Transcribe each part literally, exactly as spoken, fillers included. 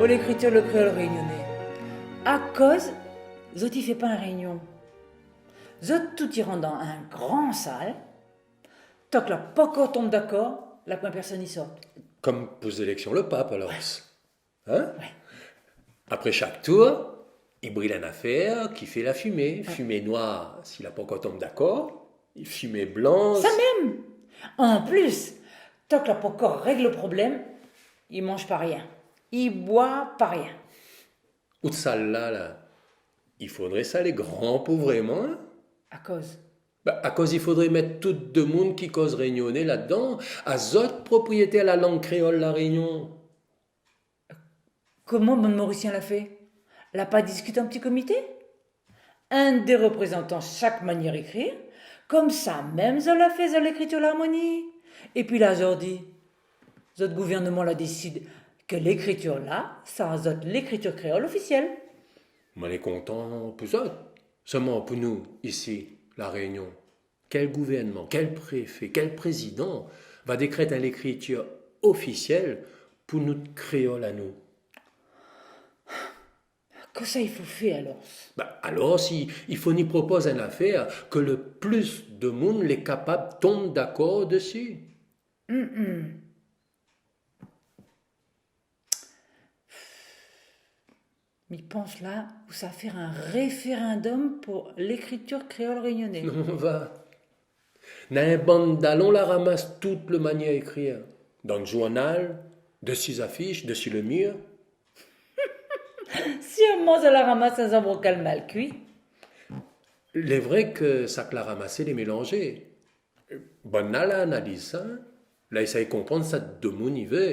Pou lékritir lo kréol rényoné, akoz zot i fé pa in rényon ? Zot tout i rant dan in gran sal, tank la pankor tonm dakor, la poin pèrsone i sort. Kom pou zéléksion lo pap, alor. Hin ? Oué. Apré shak tour, i bril in nafèr ki fé la fimé. Oué. Fimé noir, si la pankor tonm dakor, fimé blan. Sa mèm. An plis, tank la pankor règ lo problèm, i manz pa rien, i boi pa rien. Out sal la, la, i fodré sa lé gran pou vréman, hin ? Akoz ? Ba, akoz i fodré mèt tout demoun ki koz rényoné ladan, azot propriétèr la lang kréol La Rényon. Koman bann Morisien la fé ? La pa diskit an ti komité ? Inn dé reprézantan shak manièr ékrir, komsa mèm zot la fé zot lékritir larmoni. Épi la, zordi, zot gouvèrnman la désid ke lékritir la, sa zot lékritir kréol ofisièl. Moin lé kontan pou zot. Sèlman pou nou, isi, La Rényon, kèl gouvèrnman, kèl préfé, kèl prézidan va dékrèt in lékritir ofisièl pou nout kréol anou ? Kosa i fo fé alor ? Ba, alor, i, i fo ni propoz in nafèr ke lo plis demoun lé kapab tonm dakor dési. Mm, mm. Mi pans la, ou sa fé in référandom pou lékritir kréol rényoné. Non, va. Na in bann dalon la ramas tout lo manièr ékrir. Dan zournal, dési zafish, dési lo mir. Sirman zot la ramas in zanbrokal mal kui. Lé vré ke sak la ramasé lé mélanzé. Banna la analiz sa, la éséy konprann sak demoun i vé,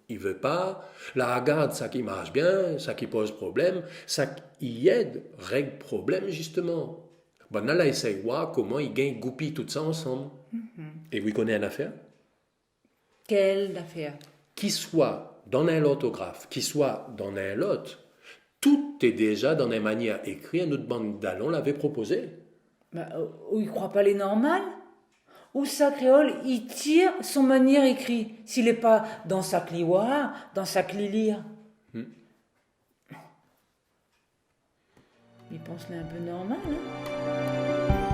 i vé pa, la rogard sak i marsh bien, sak i poz problèm, sak i èd règ problèm, zisteman. Banna la éséy oir koman i gingn goupiy tout sa ansanm. Mhm. É ou i koné in nafèr ? Kèl nafèr ? Ki soi dan in lortograf, ki soi dan in lot, tout lé déza dan in manièr ékrir nout bann dalon lavé propozé. Ba, ou, ou i kroi pa lé normal ? Ousa kréol i tir son manièr ékri, si lé pa dan sak li oir, dan sak li lir ? Hmm. Mi pans lé in pé normal, hin ?